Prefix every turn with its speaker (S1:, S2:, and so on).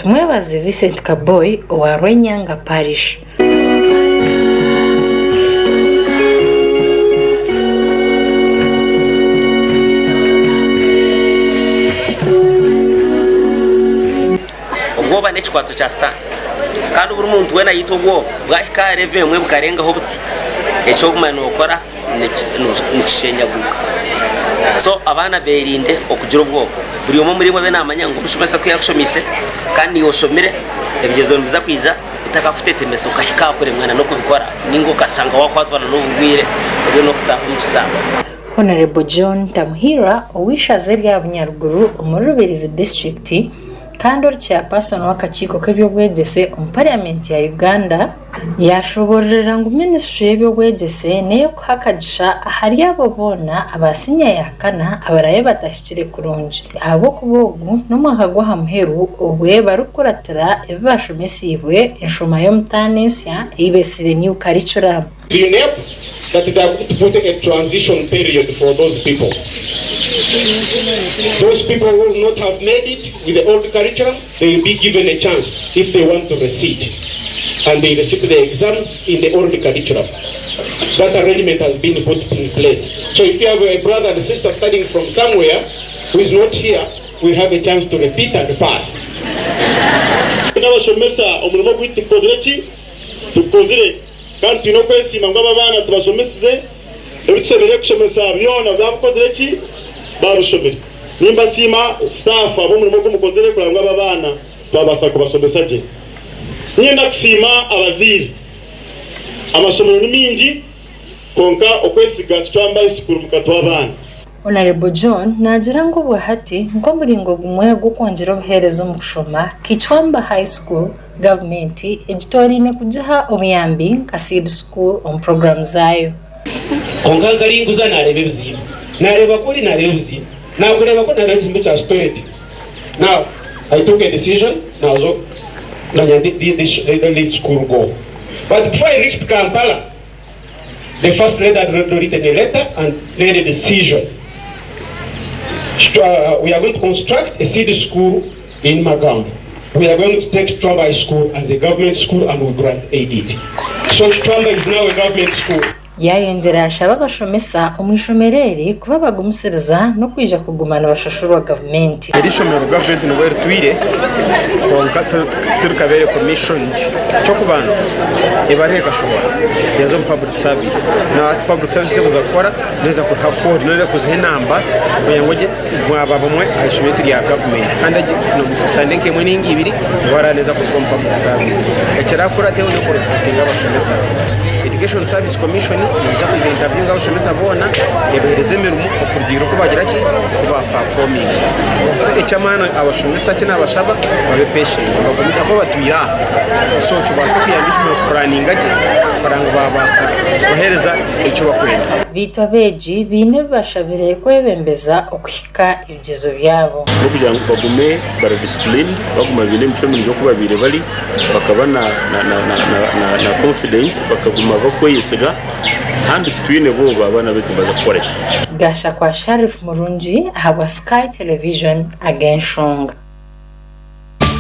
S1: Tumwebaze Vincent Kaboy owa Rwenyanga Parish.
S2: Obwoba n'ekikwato kya Sitaane. Kandi buri muntu weena aitwa obwoba, bwahika aha level emwe bukarengaho buti, eki orikuguma nookora nikishenyaguruka. So abaana beerinde okugira obwoba. Buri omwe omuriimwe abe naamanya ngu omushomesa ku yaakushomeise kandi naiwe oshomire, ebigyezo nibiza kwija bitakakutetemesa okahika aha kuremwa n'okubikora nainga okashanga waakwatwa n'oburwaire oriyo n'okutaaha omu kizaamo.
S1: Honourable John Tamuhirwa ow'eishaza erya Bunyaruguru omuri Rubirizi disiturikiti kandi ori chairperson w'akakiiko k'eby'obwegyese omu parliament ya Uganda yashobororera ngu minisiture y'eby'obwegyese n'ey'okuha akagisha ahari abo boona aba siniya ya kana abaraabe batahikire kurungi ahabw'okuba ogu n'omwaka gw'aha muheru obwe barikukuratira ebi bashomesiibwe enshoma y'omutaano ensya ei beetsire New Curriculum.
S3: UNEB that they are going to put a transition period for those people. Those people who will not have made it with the old curriculum, they will be given a chance if they want to resit and they resit the exams in the old curriculum. That arrangement has been put in place. So if you have a brother and sister studying from somewhere who is not here, will have a chance to repeat and pass.
S4: N'abashomesa omurimo gwaitu tugukozire ki? Tugukozire. Kandi twine okwesiima ngu aba abaana tubashomesize ebi tushemereire kushomesa byona baabikozire ki? Baabishomire. Nimbasiima sitaafu ahabw'omurimo ogu mukozire kureba ngu aba abaana twabaasa kubashomesa gye. Niinyenda kusiima abazaire. Amashomero ni maingi kwonka okwesiga Kicwamba High School mukatuha abaana.
S1: Honarebo John naagira ngu obwahati nk'omuringo gumwe gw'okwongyera obuheereza omu kushoma, Kichwamba High School gavumenti egitooraine kugiha obuyambi nka seed school omu puroguraamu zaayo.
S3: Kwonka nkaringuza naareeba ebizimbe. Naareeba kuri naareeba ebizimbe. Naakureeba kuri naareeba ekizimbe kya storage. Now I took a decision naaza manya let school go. But before I reached Kampala, the first lady had already written a letter and made a decision. We are going to construct a seed school in Magambo. We are going to take Kichwamba High School as a government school and we grant aid it. So Kichwamba is now a government school.
S1: Yaayongyera yaashaba abashomesa omu ishomero eri kuba abagumisiriza n'okwija kuguma nibashashurwa gavumenti.
S5: Eri ishomero gavumenti nibwo eritwire kwonka tirikabaire commissioned. Eky'okubanza ebaruha ekashohora yaza omu public service. Na hati public service eki erikuza kukora neeza kuriha koodi neeza kuziha enamba kugira ngu mwaba bamwe aha ishomero eritu rya gavumenti kandi sande nk'emwe ninga ibiri niho araneeza kuruga omu public service. Ekiraakurateho n'okurecruitinga abashomesa. Education Service Commission neija kwija interviewinge abashomesa boona ebaheereze emirimo okurugiirira oku bagira ki? Oku ba performinga. Eky'amaani abashomesa eki nabashaba babe patient bagumize ahakuba batwire aha so kibaase kuyamba eishomero kupuraninga gye kureba ngu babaasa kubaheereza eki barikwenda.
S1: Beitu abeegi baine ebi bashabire kwebembeza okuhika ebigyezo byabo.
S6: N'okugira ngu bagume bari disciplined, baguma baine emicwe mirungi oku babaire bari, bakaba na na na na na na na confidence, bakaguma barikweyesiga kandi titwine bwoba abaana baitu nibaza kukora gye.
S1: Gashakwa Sharif Murungi ahabwa Sky Television ag'enshonga.